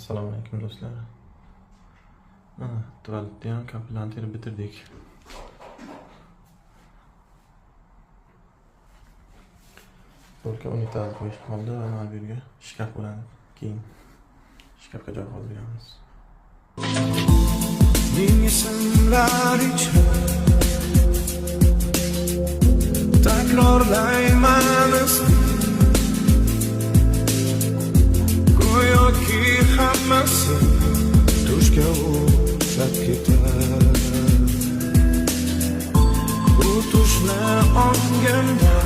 Assalomu alaykum, do'stlar. Mana, tualetni ham kafelarni terib bitirdik. Только unitaz qo'yish qoldi va mana bu yerga shkaf bo'ladi. Keyin shkafga joy qoldirganmiz. Ming ismlar ichra takrorlayman isming, go'yoki hammasi tushga o'xshab ketar. Bu tushni ongimda